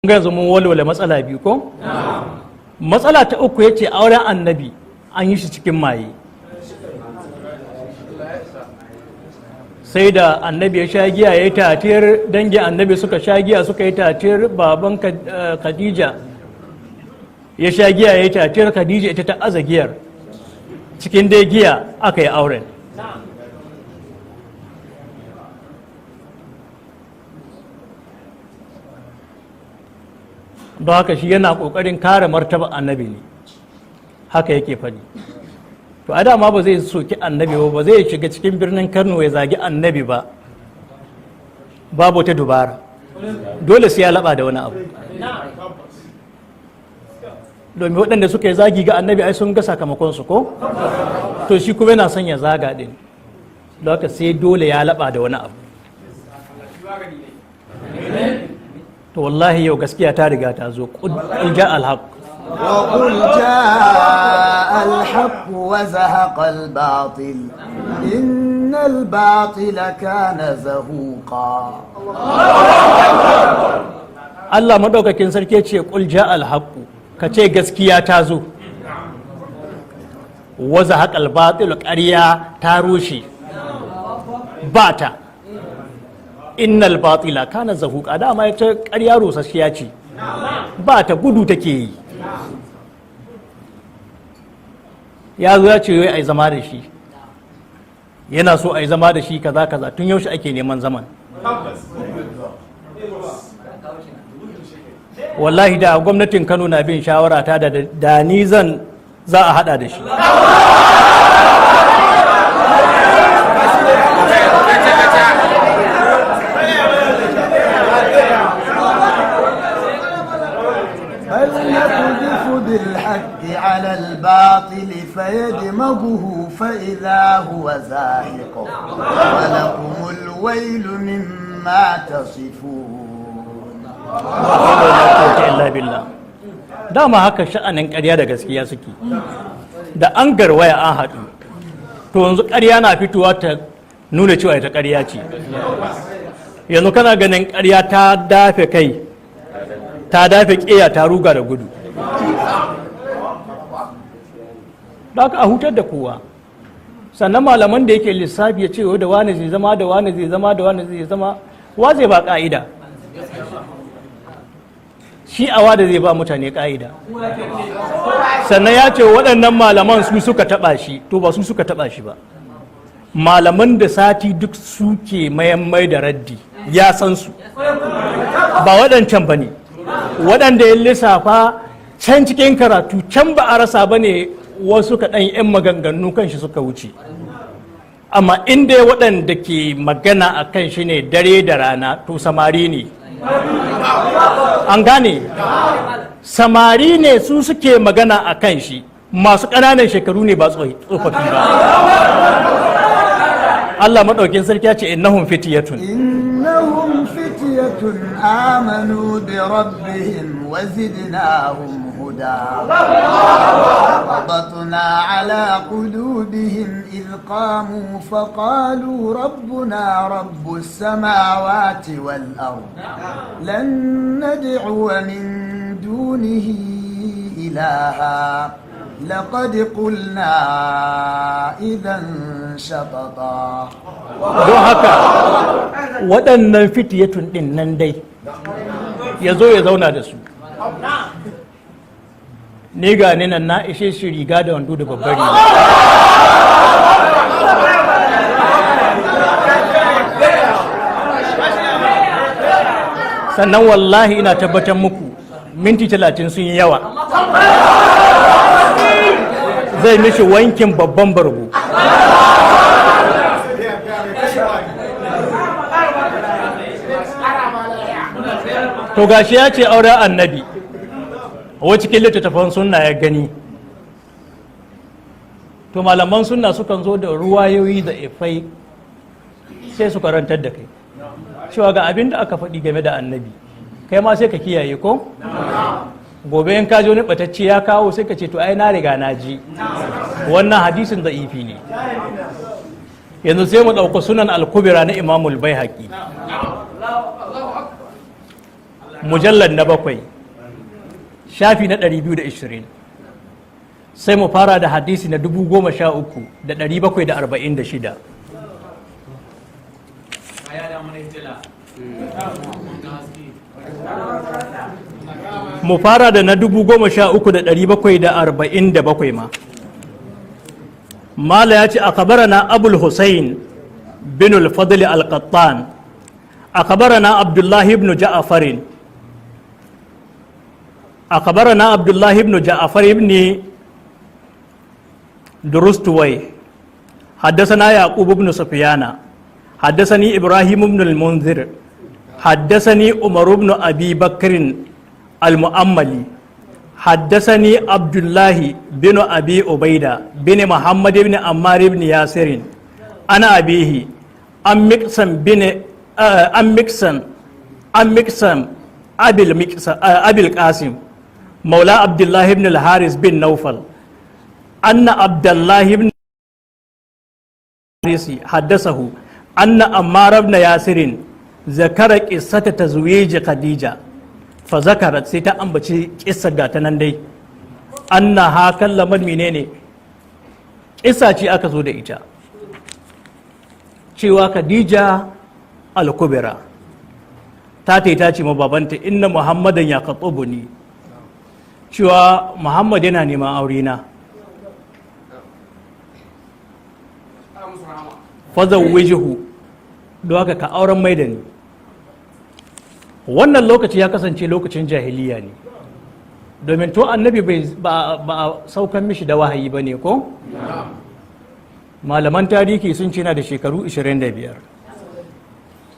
Ga yanzu mun walwala matsala biyu ko? Matsala ta uku, ya ce auren Annabi an yi shi cikin maye, sai da Annabi ya sha giya ya yi tatir, dangin Annabi suka sha giya suka yi tatir, baban Khadija ya sha giya ya yi tatir, Khadija ita ta aza giyar, cikin dai giya aka yi auren. Don haka shi yana ƙoƙarin kare martaba Annabi ne, haka yake faɗi. To a dama ba zai soki Annabi ba, ba zai shiga cikin birnin Kano ya zagi Annabi ba, babu wata dubara. Dole sai ya laba da wani abu, domin waɗanda suka yi zagi ga Annabi ai sun ga sakamakon su ko? To shi kuma yana son ya zaga din, don haka sai dole ya laba da wani abu. To wallahi yau gaskiya ta riga ta zo. قل جاء الحق. وقل جاء الحق وزهق الباطل إن الباطل كان زهوقا. Allah madaukakin sarki ya ce قل جاء الحق, ka ce gaskiya ta zo, وزهق الباطل, ƙarya ta rushe ba ta, إن الباطل كان زهوقا. Dama ita ƙarya rusasshiya ce, ba ta, gudu take yi. Ya zo ya ce wai ai zama da shi, yana so ai zama da shi, kaza kaza. Tun yaushe ake neman zaman? Wallahi da gwamnatin Kano na bin shawara ta da ni zan za a hada da shi. بل نقذف بالحق على الباطل فيدمغه فإذا هو زاهق ولكم الويل مما تصفون. لا قوة إلا بالله. Dama haka sha'anin ƙarya da gaskiya suke, da an garwaya an haɗu. To yanzu ƙarya na fitowa ta nuna cewa ita ƙarya ce. Yanzu kana ganin ƙarya ta dafe kai, ta dafe ƙeya, ta ruga da gudu. Da haka a hutar da kowa. Sannan malaman da yake lissafi ya ce da wani zai zama, da wani zai zama, da wani zai zama, wa zai ba ƙa'ida? Shi awa da zai ba mutane ƙa'ida? Sannan ya ce waɗannan malaman su suka taɓa shi. To ba su suka taɓa shi ba. Malaman da sati duk suke mayan mai da raddi, ya san su, ba waɗancan ba ne. Waɗanda ya lissafa can cikin karatu can, ba a rasa ba ne wasu kaɗan 'yan maganganu kan shi suka wuce. Amma inda waɗanda ke magana a kan shi ne dare da rana, to samari ne. An gane, samari ne su suke magana a kan shi, masu ƙananan shekaru ne, ba tsofaffi ba. Allah maɗaukin sarki ya ce إنهم فتية. إنهم فتية آمنوا بربهم وزدناهم هدى. ربطنا على قلوبهم إذ قاموا فقالوا ربنا رب السماوات والأرض لن ندعو من دونه إلها لقد قلنا إذا شططا. Don haka waɗannan فتية ɗin nan dai ya zo ya zauna da su. Ni ga ni nan na ishe shi riga da wando da babbar riga. Sannan wallahi ina tabbatar muku minti 30 sun yi yawa, zai mishi wankin babban bargo. To gashi ya ce auren Annabi wa cikin littattafan sunna ya gani. To malaman sunna sukan zo da ruwayoyi da ifai, sai su karantar da kai cewa ga abin da aka faɗi game da Annabi. Kai ma sai ka kiyaye ko gobe in ka ji wani ɓatacce ya kawo, sai ka ce to ai na riga na ji wannan hadisin da'ifi ne. Yanzu sai mu ɗauka Sunan Al-Kubra na Imamul Baihaqi. Mujallar na 7, shafi na 220. Sai mu fara da hadisi na 13,746. Kaya da mana hitila. Mun ga haske. Mu fara da na 13,747 ma. Mala ya ce: أخبرنا أبو الحسين بن الفضل القطان، أخبرنا عبد الله بن جعفر، أخبرنا عبد الله بن جعفر بن درستوي، حدثنا يعقوب بن سفيان، حدثني إبراهيم بن المنذر، حدثني عمر بن أبي بكر المؤملي، حدثني عبد الله بن أبي عبيدة بن محمد بن عمار بن ياسر، عن أبيه، عن مقسم أبي المقسم أبي القاسم مولى عبد الله بن الحارث بن نوفل، أن عبد الله بن الحارث حدثه أن عمار بن ياسر ذكر قصة تزويج خديجة فذكرت. Sai ta ambaci kissar, ga ta nan dai. أنها كلمت. Menene kissa ce aka zo da ita cewa Khadija al-Kubra ta ce ma babanta: إن محمدا يخطبني, cewa Muhammad yana neman aure na. فزوجه, don haka ka auren mai da ni. Wannan lokaci ya kasance lokacin jahiliya ne, domin to annabi ba a saukan mishi da wahayi ba ne ko. Malaman tarihi sun ce na da shekaru 25.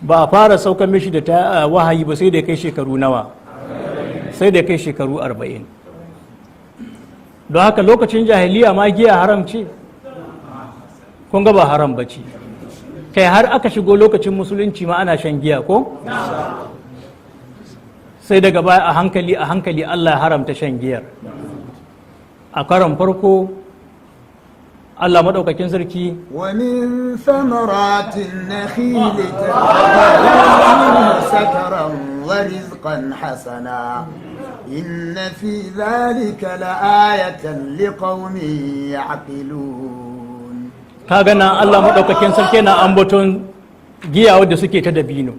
Ba a fara saukan mishi da wahayi ba sai da kai shekaru nawa? Sai da kai shekaru 40. Don haka lokacin jahiliya ma giya haram ce. Kun ga ba haram ba ce. Kai, har aka shigo lokacin musulunci ma ana shan giya ko. Sai daga baya, a hankali a hankali, Allah ya haramta shan giyar. A karon farko Allah maɗaukakin sarki ومن ثمرات النخيل تتخذون منه سكرا ورزقا حسنا، إن في ذلك لآية لقوم يعقلون. Kaga nan Allah maɗaukakin sarki na ambaton giya wadda suke ta dabino.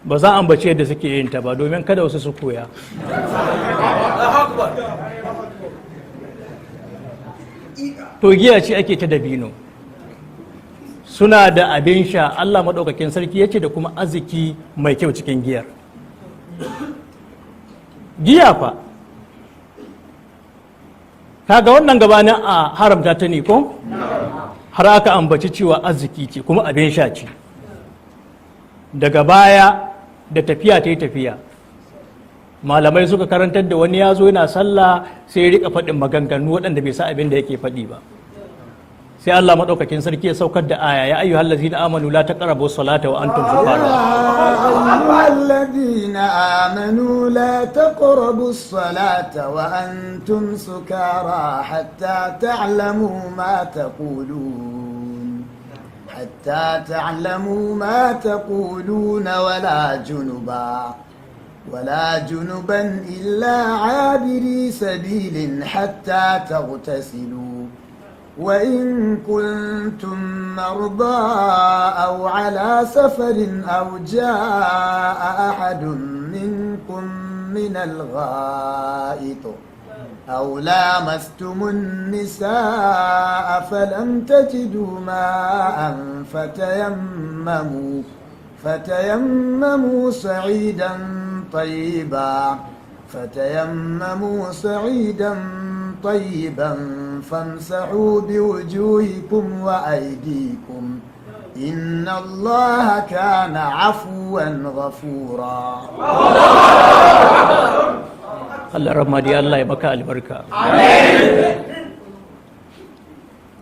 Ba za a ambace yadda suke yin ta ba, domin kada wasu su koya. Allahu Akbar. To, giya ce ake ta dabino. Suna da abin sha, Allah maɗaukakin sarki ya ce, da kuma arziki mai kyau cikin giyar. Giya fa, kaga wannan gabanin a haramta ta ne ko, har aka ambaci cewa arziki ce kuma abin sha ce. Daga baya da tafiya ta yi tafiya, malamai suka karantar da wani ya zo yana sallah, sai ya rika faɗin maganganu waɗanda bai sa abin da yake faɗi ba. Sai Allah maɗaukakin sarki ya saukar da aya: يا أيها الذين آمنوا لا تقربوا الصلاة وأنتم سكارى. يا أيها الذين آمنوا لا تقربوا الصلاة وأنتم سكارى حتى تعلموا ما تقولون، ولا جنبا إلا عابري سبيل حتى تغتسلوا، وإن كنتم مرضى أو على سفر أو جاء أحد منكم من الغائط أو لامستم النساء فلم تجدوا ماء فتيمموا صعيدا طيبا فامسحوا بوجوهكم وأيديكم، إن الله كان عفوا غفورا. Allah ramadi, Allah ya baka albarka.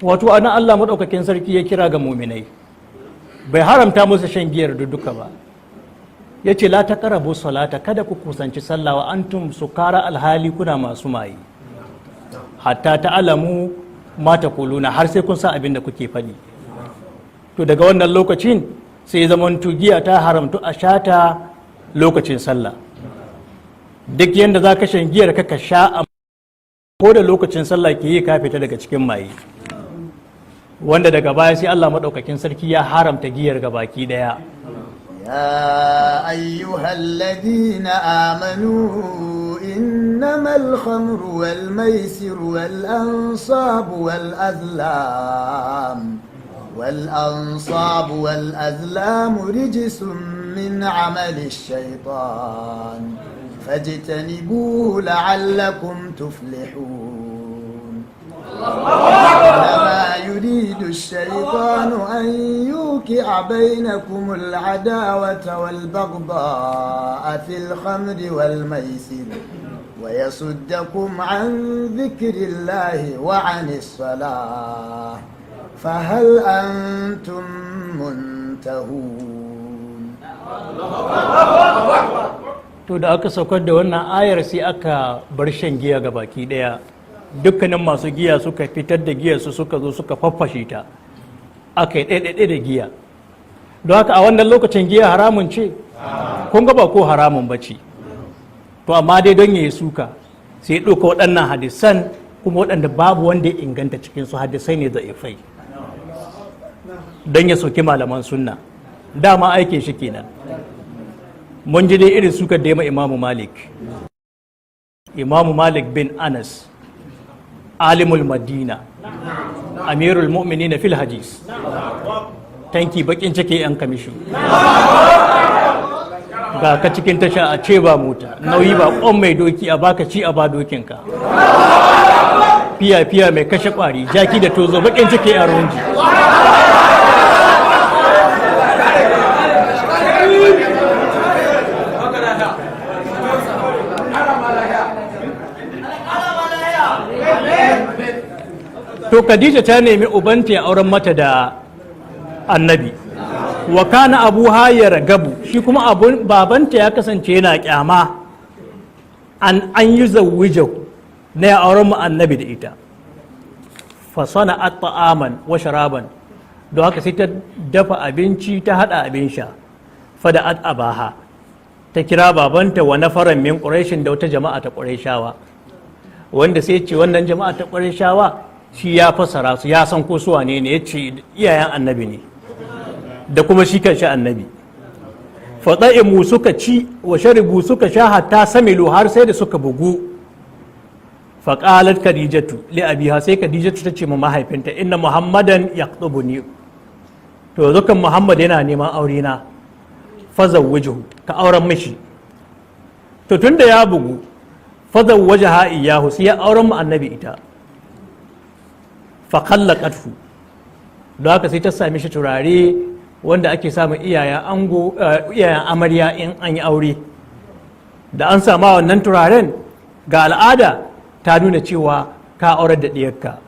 Wato ana Allah maɗaukakin sarki ya kira ga muminai, bai haramta musu shan giyar duka ba. Ya ce: لا تقربوا الصلاة, kada ku kusanci sallah, وأنتم سكارى, alhali kuna masu maye, حتى تعلموا ما تقولون, har sai kun sa abin da kuke faɗi. To, daga wannan lokacin sai zaman giya ta haramtu a shata lokacin sallah. Duk yadda za ka shan giyar ka, ka sha, a ko da lokacin sallah ke yi ka fita daga cikin maye. Wanda daga baya sai Allah maɗaukakin sarki ya haramta giyar ga baki ɗaya. يا أيها الذين آمنوا إنما الخمر والميسر والأنصاب والأزلام رجس من عمل الشيطان فاجتنبوه لعلكم تفلحون. إنما يريد الشيطان أن يوقع بينكم العداوة والبغضاء في الخمر والميسر ويصدكم عن ذكر الله وعن الصلاة، فهل أنتم منتهون؟ To, da aka saukar da wannan ayar, sai aka bar shan giya ga baki daya. Dukkanin masu giya suka fitar da giyar su, suka zo suka faffashe ta, aka yi ɗaiɗaiɗai da giya. Don haka a wannan lokacin giya haramun ce? Kun ga ba ko haramun ba ce. To, amma dai don ya yi suka, sai ya ɗauka waɗannan hadisan, kuma waɗanda babu wanda ya inganta cikin su, hadisai ne da'ifai, don ya soki malaman sunna. Dama aikin shi kenan. Mun ji dai irin sukar da ya ma Imamu Malik, Imamu Malik bin Anas, alimul Madina, amirul mu'minina fil hadis, tanki bakin cike yan kamishu, ga ka cikin tasha a ce ba mota, nauyi ba kwan mai doki, a baka ci a ba dokinka, fiya fiya mai kashe kwari, jaki da tozo, bakin cike a runji. To, Khadija ta nemi ubanta ya auren mata da Annabi. Wa kana abuha yargabu, shi kuma abun babanta ya kasance yana kyama an yuzawwijahu, na ya auren mu Annabi da ita. Fa sana'at ta'aman wa sharaban, don haka sai ta dafa abinci, ta hada abin sha. Fada'at abaha, ta kira babanta, wa nafaran min Quraishin, da wata jama'a ta Qurayshawa, wanda sai ce wannan jama'a ta Qurayshawa shi ya fasara su, ya san ko su wane ne. Yace iyayen Annabi ne da kuma shi kanshi Annabi. Fata'imu, suka ci, wa sharibu, suka sha, hatta samilu, har sai da suka bugu. Faƙalat Khadijatu li abiha, sai Khadijatu ta ce ma mahaifinta: "Inna Muhammadan yaqtubuni." To, yanzu kan Muhammad yana neman aure na, fazawwijuhu, ka auren mishi. To, tunda ya bugu, fazawwajaha iyyahu, sai ya auren mu Annabi ita. Fa khallaqathu, don haka sai ta sami shi turare wanda ake samun iyayen ango, iyayen amarya in an yi aure. Da an sama wannan turaren, ga al'ada ta nuna cewa ka aurar da ɗiyarka.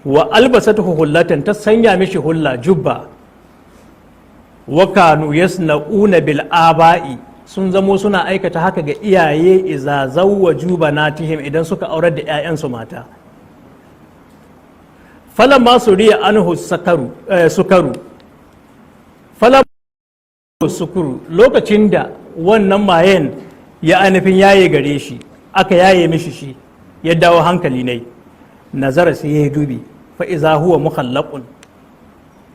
Wa albasatuhu hullatan, ta sanya mishi hulla, jubba. Wa kanu yasna'una bil aba'i, sun zamo suna aikata haka ga iyaye, iza zawwaju banatihim, idan suka aurar da 'ya'yansu mata. Falamma suriya anhu sakaru sukaru, falam sukuru, lokacin da wannan mayen ya ainihin yaye gare shi, aka yaye mishi shi, ya dawo hankali ne, nazara, sai ya yi dubi, fa iza huwa mukhallaqun,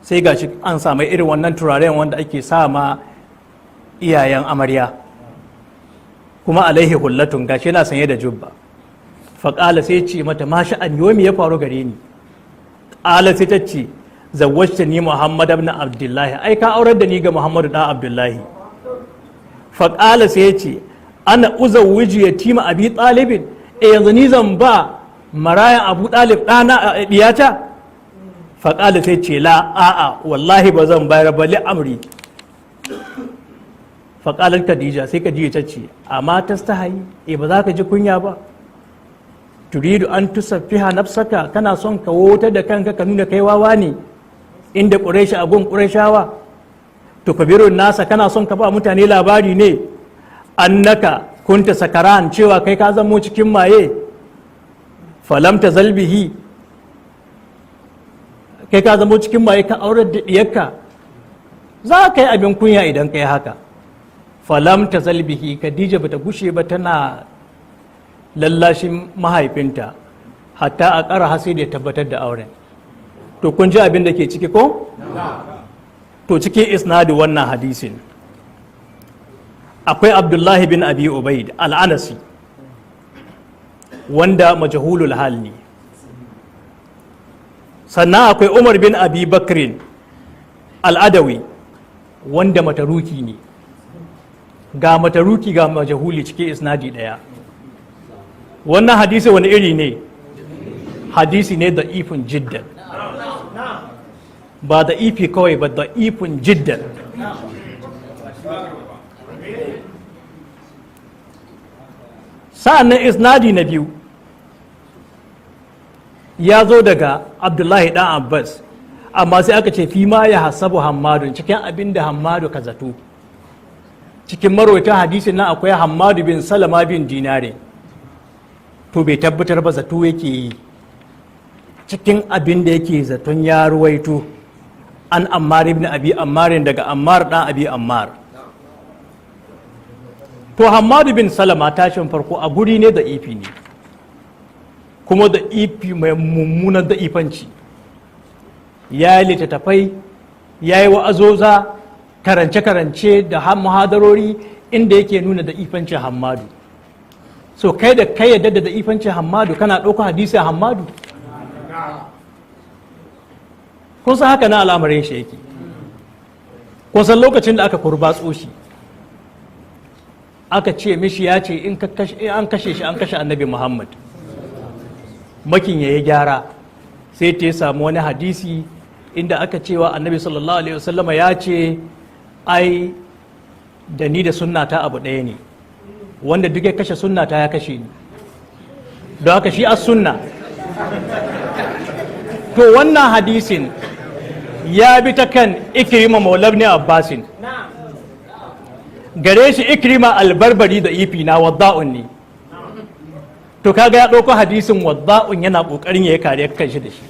sai gashi an samu irin wannan turaren wanda ake sa ma iyayen amarya, kuma alaihi hullatun, gashi yana sanye da jubba. Faƙala, sai ce mata: "Ma sha'an yomi, ya faru gare ni?" Ƙala, sai ta ce: "Zawwajtani Muhammad ibn Abdullahi, ai ka aurar da ni ga Muhammadu dan Abdullahi." Faƙala, sai ya ce: "Ana uzawwiju yatima Abi Talibin? E, yanzu ni zan ba marayan Abu Talib ɗana, ɗiyata?" Faƙala, sai ce: "La, a'a, wallahi ba zan bayar ba, li amri." Faƙalar Khadija, sai Khadija ta ce: "Amma tastahayi? E, ba za ka ji kunya ba? Turidu an tusaffiha nafsaka, kana son ka wautar da kanka, ka nuna kai wawa ne, inda Quraish, a gun Qurayshawa. Tukbirun nasa, kana son ka ba mutane labari ne, annaka kunta sakaran, cewa kai ka zamo cikin maye. Falam tazal bihi, kai ka zamo cikin maye, ka aurar da diyarka. Za ka yi abin kunya idan ka yi haka." Falam tazal bihi, Khadija bata gushe ba tana lallashin mahaifinta hatta a ƙara hasi da ya tabbatar da auren. To, kun ji abin da ke ciki ko? To, cikin isnadi wannan hadisin akwai Abdullahi bin Abi Ubaid Al'anasi, wanda majahulul hal ne. Sannan akwai Umar bin Abi Bakrin Al'adawi, wanda mataruki ne. Ga mataruki, ga majahuli cikin isnadi daya. Wannan hadisi wani iri ne? Hadisi ne da'ifun jiddan. Ba da'ifi kawai ba, da'ifun jiddan. Sa'an nan isnadi na biyu ya zo daga Abdullahi dan Abbas, amma sai aka ce fi ma ya hasabu Hammadun, cikin abin da Hammadu ka zato. Cikin marwata hadisin nan akwai Hammadu bin Salama bin Dinare. To, bai tabbatar ba, zato yake yi. Cikin abin da yake zaton ya ruwaito an Ammar ibn Abi Ammarin, daga Ammar dan Abi Ammar. To, Hammadu bin Salama tashin farko a guri ne da'ifi ne, kuma da'ifi mai mummunan da'ifanci. Ya yi littattafai, ya yi wa'azoza, karance-karance da muhadarori inda yake nuna da'ifancin Hammadu. So kai da kai yadda da da'ifancin Hammadu, kana ɗauka hadisi Hammadu? Kun san haka na al'amarin shi yake. Kun san lokacin da aka kurbatso shi, aka ce mishi ya ce in an kashe shi, an kashe Annabi Muhammad. Makin ya yi gyara, sai ta samu wani hadisi inda aka cewa Annabi sallallahu alaihi wasallama ya ce, ai da ni da sunnata abu ɗaya ne, wanda duk ya kashe sunnata ya kashe ni, don haka shi as sunna. To, wannan hadisin ya bi ta kan Ikrima maulabni Abbasin. Gare shi Ikrima Albarbari da'ifi na, wadda'un ne. To, kaga ya ɗauko hadisin wadda'un, yana ƙoƙarin ya yi kare kan shi da shi.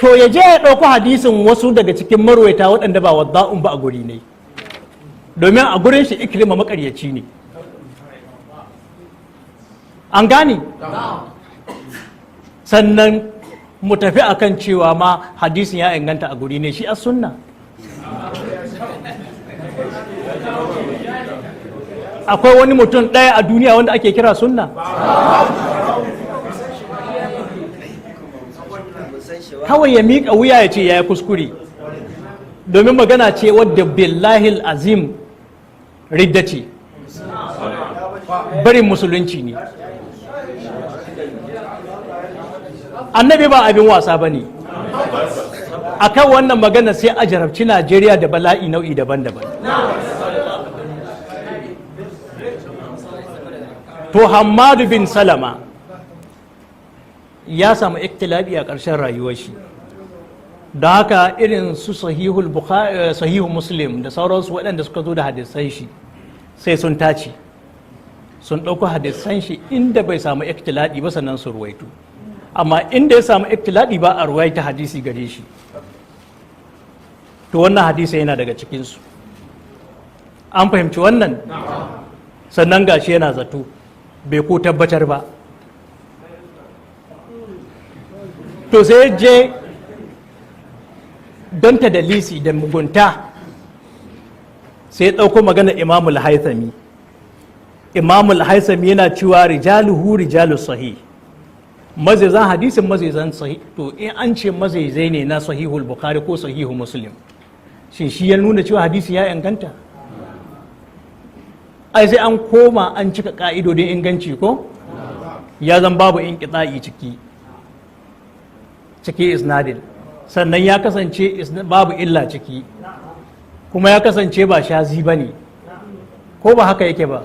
To, ya je ya ɗauko hadisin wasu daga cikin marwaita waɗanda ba wadda'un ba a guri ne, domin a gurin shi Ikrima makaryaci ne. An gane? Sannan mu tafi akan cewa ma hadisin ya inganta a guri ne, shi a sunna. Akwai wani mutum ɗaya a duniya wanda ake kira sunna? Kawai ya miƙa wuya ya ce ya yi kuskure, domin magana ce wadda billahil azim ridda ce, barin musulunci ne. Annabi ba abin wasa ba ne. A kan wannan magana sai a jarabci Najeriya da bala'i nau'i daban-daban. To, Hamadu bin Salama ya samu ikhtilafi a ƙarshen rayuwar shi. Da haka irin su Sahihul Bukhari, Sahihu Muslim da sauransu, waɗanda suka zo da hadisan shi, sai sun tace, sun ɗauko hadisan shi inda bai samu ikhtilafi ba, sannan su ruwaito. Amma inda ya samu ikhtilafi, ba a ruwaita hadisi gare shi. To, wannan hadisi yana daga cikinsu. An fahimci wannan? Sannan gashi yana zato, bai ko tabbatar ba. To, sai je don ta dalisi da mugunta, sai ya ɗauko magana Imamul Haithami. Imamul Haithami yana cewa rijaluhu rijalu sahih, mazaizan hadisin mazaizan sahih. To, in an ce mazaizai ne na Sahihul Bukhari ko Sahihu Muslim, shin shi ya nuna cewa hadisi ya inganta? Ai sai an koma an cika ka'idodin inganci ko? Ya zan babu inqita'i ciki isnadin, sannan ya kasance babu illa ciki, kuma ya kasance ba shazi ba ne, ko ba haka yake ba?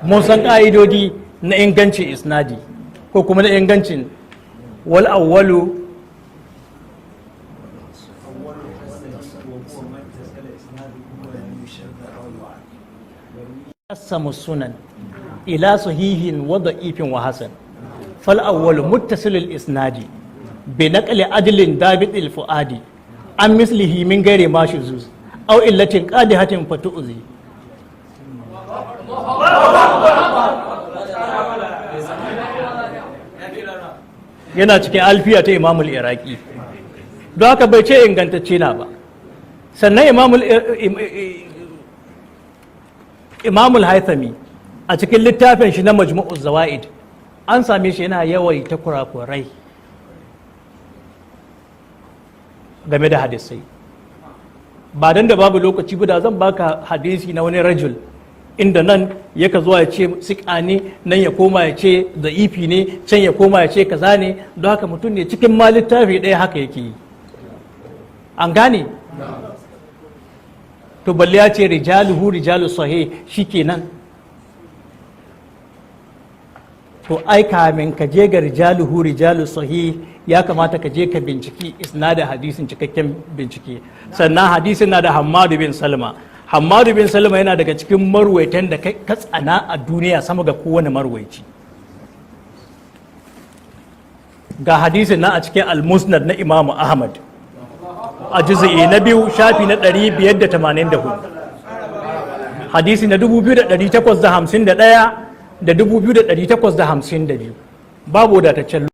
Mun san ƙa'idodi na ingancin isnadi ko kuma na ingancin wal awwalu. قسم السنن إلى صحيح وضعيف وحسن، فالأول متصل الإسناد بنقل عدل ضابط الفؤاد عن مثله من غير ما شذوذ. Aw illatin qadihatin fatu'zi. Yana cikin Alfiya ta Imamul Iraki. Don haka bai ce ingantacce na ba. Sannan Imamul Haithami a cikin littafin shi na Majmu'uz Zawa'id, an same shi yana yawaita kurakurai game da hadisai. Ba don da babu lokaci ba, da zan baka hadisi na wani rajul inda nan yaka zuwa ya ce siƙa ne, nan ya koma ya ce da'ifi ne, can ya koma ya ce kaza ne. Don haka mutum ne cikin ma littafi ɗaya haka yake yi. An gane? To balle ya ce rijaluhu rijalu sahih, shikenan. To ai kamin ka je ga rijaluhu rijalu sahih, ya kamata ka je ka binciki isnadin hadisin, cikakken bincike. Sannan hadisin na da Hammadu bin Salma. Hammadu bin Salma yana daga cikin marwaitan da ka tsana a duniya sama ga kowane marwaici. Ga hadisin na a cikin Al-Musnad na Imamu Ahmad, a juz'i na 2, shafi na 584, hadisi na 2851 da 2852. Babu wadataccen